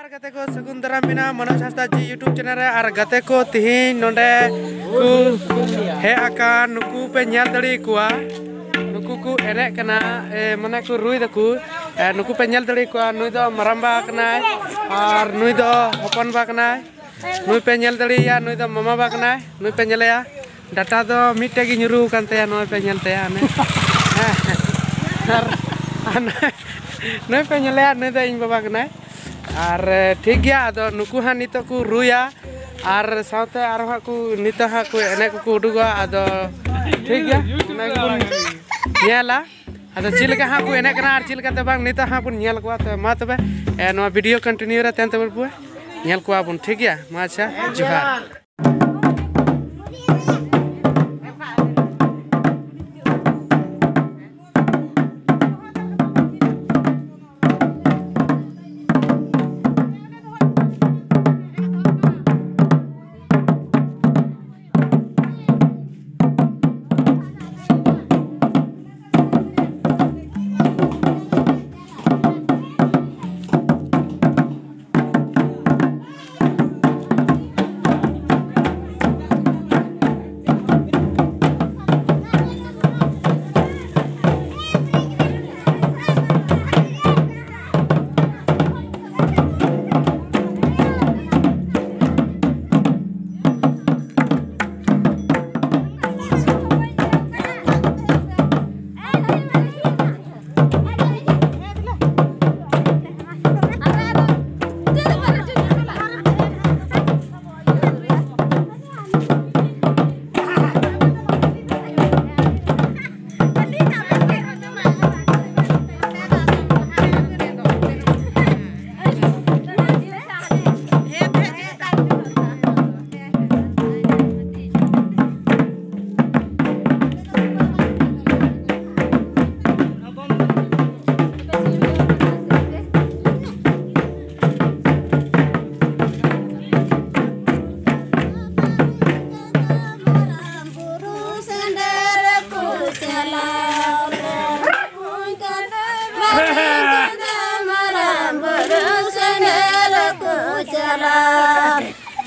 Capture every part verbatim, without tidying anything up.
ᱜᱟᱛᱮ ᱠᱚ, ᱥᱟᱹᱜᱩᱱ ᱫᱟᱨᱟᱢ ᱢᱮᱱᱟᱜᱼᱟ ᱢᱚᱱᱳᱡᱽ ᱦᱟᱸᱥᱫᱟ ᱡᱤ YouTube ᱪᱮᱱᱮᱞ ᱨᱮ᱾ ᱟᱨ ᱜᱟᱛᱮ ᱠᱚ, ᱛᱤᱦᱤᱧ ᱱᱚᱰᱮ ᱠᱚ ᱦᱮᱡ ᱟᱠᱟᱱ, ᱱᱩᱠᱩ ᱯᱮ ᱧᱮᱞ ᱫᱟᱲᱮ ᱟᱠᱚᱣᱟ, ᱱᱩᱠᱩ ᱠᱚ ᱮᱱᱮᱡ ᱠᱟᱱᱟ, ᱮ, ᱢᱟᱱᱮ ᱠᱚ ᱨᱩᱭ ᱫᱟᱠᱚ᱾ ᱮ, ᱱᱩᱠᱩ ᱯᱮ ᱧᱮᱞ ᱫᱟᱲᱮ ᱟᱠᱚᱣᱟ, ᱱᱩᱭ ᱫᱚ ᱢᱟᱨᱟᱝᱵᱟ ᱠᱟᱱᱟᱭ ᱟᱨ ᱱᱩᱭ ᱫᱚ ᱦᱚᱯᱚᱱᱵᱟ ᱠᱟᱱᱟᱭ᱾ ᱱᱩᱭ ᱯᱮ ᱧᱮᱞ ᱫᱟᱲᱮᱭᱟᱭᱟ, ᱱᱩᱭ ᱫᱚ ᱢᱟᱢᱟᱵᱟ ᱠᱟᱱᱟᱭ, ᱱᱩᱭ ᱯᱮ ᱧᱮᱞᱮᱭᱟ᱾ ᱰᱟᱴᱟ ᱫᱚ ᱢᱤᱫᱴᱮᱡ ᱜᱮ ᱧᱩᱨᱩ ᱟᱠᱟᱱ ᱛᱟᱭᱟ, ᱱᱚᱜᱼᱚᱭ ᱯᱮ ᱧᱮᱞ ᱛᱟᱭᱟ ᱦᱟᱱᱮ᱾ ᱟᱨ, ᱟᱨ ᱱᱩᱭ, ᱱᱩᱭ ᱯᱮ ᱧᱮᱞᱮᱭᱟ, ᱱᱩᱭ ᱫᱚ ᱤᱧ ᱵᱟᱵᱟ ᱠᱟᱱᱟᱭ᱾ ᱟᱨ, ᱮ, ᱴᱷᱤᱠ ᱜᱮᱭᱟ, ᱟᱫᱚ ᱱᱩᱠᱩ ᱦᱟᱸᱜ ᱱᱤᱛᱚᱜ ᱠᱚ ᱨᱩᱭᱟ ᱟᱨ ᱥᱟᱶᱛᱮ ᱟᱨᱦᱚᱸ ᱦᱟᱸᱜ ᱠᱚ, ᱱᱤᱛᱚᱜ ᱦᱟᱸᱜ ᱠᱚ ᱮᱱᱮᱡ ᱠᱚᱠᱚ ᱩᱰᱩᱠᱚᱜᱼᱟ᱾ ᱟᱫᱚ ᱴᱷᱤᱠ ᱜᱮᱭᱟ, ᱚᱱᱟ ᱜᱮᱵᱚᱱ ᱧᱮᱞᱟ᱾ ᱟᱫᱚ ᱪᱮᱫ ᱞᱮᱠᱟ ᱦᱟᱸᱜ ᱠᱚ ᱮᱱᱮᱡ ᱠᱟᱱᱟ ᱟᱨ ᱪᱮᱫ ᱞᱮᱠᱟᱛᱮ ᱵᱟᱝ, ᱱᱤᱛᱚᱜ ᱦᱟᱸᱜ ᱵᱚᱱ ᱧᱮᱞ ᱠᱚᱣᱟ᱾ ᱛᱚ ᱢᱟ ᱛᱚᱵᱮ, ᱮ, ᱱᱚᱣᱟ ᱵᱷᱤᱰᱤᱭᱳ ᱠᱚᱱᱴᱤᱱᱤᱭᱩ ᱨᱮ ᱛᱟᱦᱮᱱ ᱛᱟᱵᱚᱱ ᱯᱮ, ᱧᱮᱞ ᱠᱚᱣᱟ ᱵᱚᱱ, ᱴᱷᱤᱠ ᱜᱮᱭᱟ? ᱢᱟ ᱟᱪᱪᱷᱟ, ᱡᱚᱦᱟᱨ᱾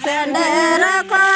ᱥᱮᱸᱫᱮᱨ ᱠᱚ